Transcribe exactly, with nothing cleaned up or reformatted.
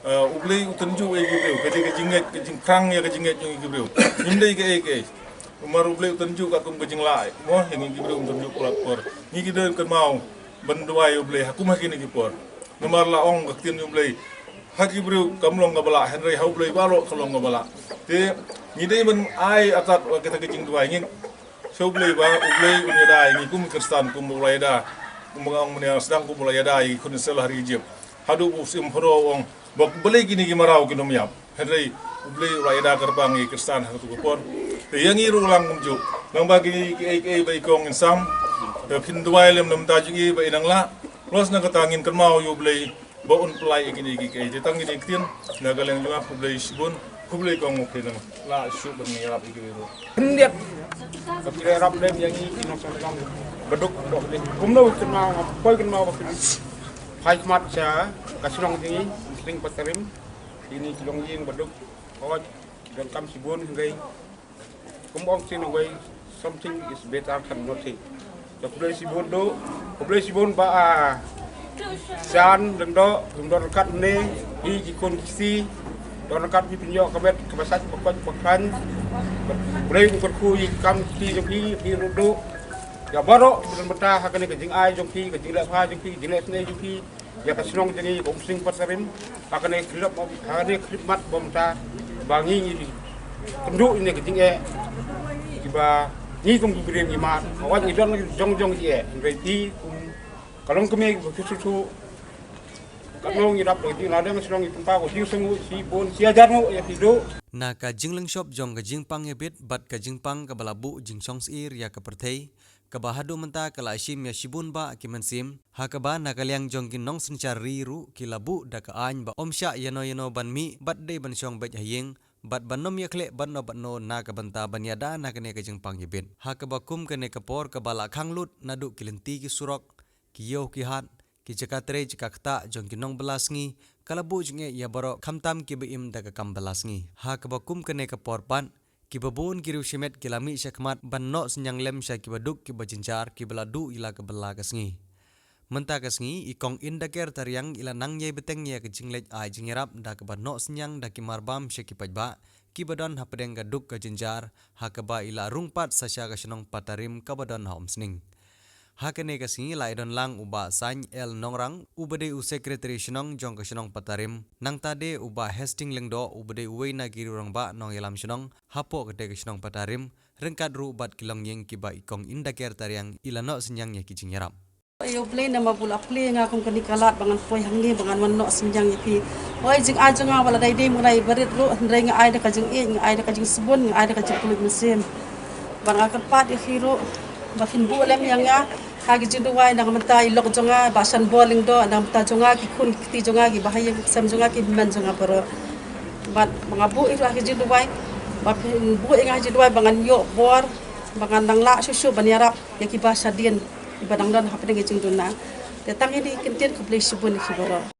Uh, U Blei u tynjuh ïa ki briew, ka dei ka jingngeit, ka jingpyrshang ïa ka jingngeit jong ki briew. Ngim dei kaei kaei. Namar U Blei u tynjuh ka kum ka jinglah, mo, ïa ngi ki briew u tynjuh palat por. Ngi ki dei kynmaw ban duwai ïa U Blei ha kum ha kine ki por. Namar la ong ka ktien U Blei, ha ki briew kam long kaba lah, hynrei ha U Blei baroh ka long kaba lah. Te ngi dei ban ai atat ïa kata ka jingduwai, ngi sha U Blei ba U Blei un ïada ïa ngi kum ki Khristan, kum ba u la ïada, kum ba nga ong mynne, sdang kum ba u la ïada ïa ki khun Israel ha ri Egypt. Haduh ba u Syiem Pharaoh u ong ba balei kine ki mraw kin ym ïap. Hynrei U Blei u la ïada kyrpang ïa ki Khristan ha katu ka por. Te ïa ngi ruh lang kumjuh. Nangba kine kiei kiei ba i kong in sam, te phin duwai lem na bynta jong i ba i nang lah. Los na kata ngin kynmaw ïa U Blei ba un pynlait ïa kine kiei kiei. Te tang kine ki ktien na ka liang jong nga, khublei shibun, khublei kong, u phi nang lah shuh ban ïarap ïa kiwei ruh. Khyndiat ka phi ïarap lem ïa ngi ki nongshong shnong ba duk dok lem. Kumno kynmaw, nga poi kynmaw ba phin phai khmat sha ka shnong jong ngi, Umsning Patarim. Kine ki longïing ba duk, hooid, ki donkam shibun, hynrei kum ong shisien wei, something is better than nothing. Te khublei shibun duh, khublei shibun Bah, ah, Shan Lyngdoh, ym don ryngkat mynne, hi ki khun ki kti, don ryngkat hi phin ïoh ka met kaba sait ba koit ba khlaiñ. Khublei u kyrkhu ïa ki kam ki kti jong phi, phi ruh duh. Ïa baroh kiba don bynta ha kane ka jingai jong phi, ka jingleh bha jong phi, jingleh sngewsih jong phi ïa ka shnong jong ngi ka Umsning Patarim, ha kane ka khyllipmat, ha kane ka khyllipmat ba mynta ba ngi ngi kynduh ïa kane ka jingeh, kiba ngi kum ki briew ngi mad, hooid ngi don jong jong ki eh, hynrei phi kum ka longkmie kiba sngewthuh, katno ngi dap da ka jingladeng shnong, ngi pynpaw ka jingsngewnguh shibun shi hajar nguh ïa phi duh. Na ka jinglynshop jong ka jingpang ïabit bad ka jingpang kaba la buh jingshongsyier ïa ka pyrthei, kaba haduh mynta ka la shim ïa shibun bah ki mynsiem, ha kaba na ka liang jong ki nongsynshar ri ruh ki la buh da ka aiñ ba ym shah ïano ïano ban mih bad dei ban shong beit ha ïing, bad ban ym ïakhleh bad no bad no na ka bynta ban ïada na kane ka jingpang ïabit. Ha kaba kum kane ka por kaba la khang lut naduh ki lynti ki surok, ki ïew ki hat, ki jaka trei jaka ktah jong ki nongbylla sngi, ka la buh jingeh ïa baroh khamtam kiba im da ka kam bylla sngi. Ha kaba kum kane ka por pat, kiba bun ki riew shimet ki la mih shakhmat ban noh synñiang lem sha kiba duk kiba jynjar kiba la duh ïa la ka bylla ka sngi. Mynta ka sngi i Kong Indaker Tariang i la nang ïai bteng ïa ka jingleit ai jingïarap da kaba noh synñiang da ki marbam sha ki paidbah kiba don hapdeng ka duk ka jynjar, ha kaba i la rung pat sa sha ka shnong Patarim kaba don ha Umsning. Ha kane ka sngi la ïadon lang u Bah Sain L Nongrang, uba dei u Secretary Shnong jong ka shnong Patarim, nangta de u Bah Hesting Lyngdoh, uba dei uwei na ki riew rangbah nongïalam shnong hapoh katei ka shnong Patarim, ryngkat ruh bad ki longïing kiba i Kong Indaker Tariang i la noh synñiang ïa ki jingïarap. Ïa U Blei namar ba u la plie ïa nga kum kane ka lad ba ngan poi hangne ba ngan wan noh synñiang ïa phi. Hooid, jingai jong nga ba la dei dei mynta i barit ruh, hynrei nga ai da ka jingïeit, nga ai da ka jingsbun, nga ai da ka jingpynlut mynsiem. Bad nga kyrpad ïa phi ruh ba phin buh lem ïa nga ha ki jingduwai na ka bynta i lok jong nga Bah Shanbor Lyngdoh, na ka bynta jong nga, ki khun ki kti jong nga, ki bahaïing sem jong nga, ki hynmen jong nga baroh. Bad ba nga buh ïa phi ha ki jingduwai, ba phin buh ïa nga ha ki jingduwai ba ngan ïoh bor, ba ngan nang lah shuh shuh ban ïarap ïa kiba shadien, kiba dang don hapdeng ka jingduna. Te tang ïa kine ki kyntien, khublei shibun ïa phi baroh.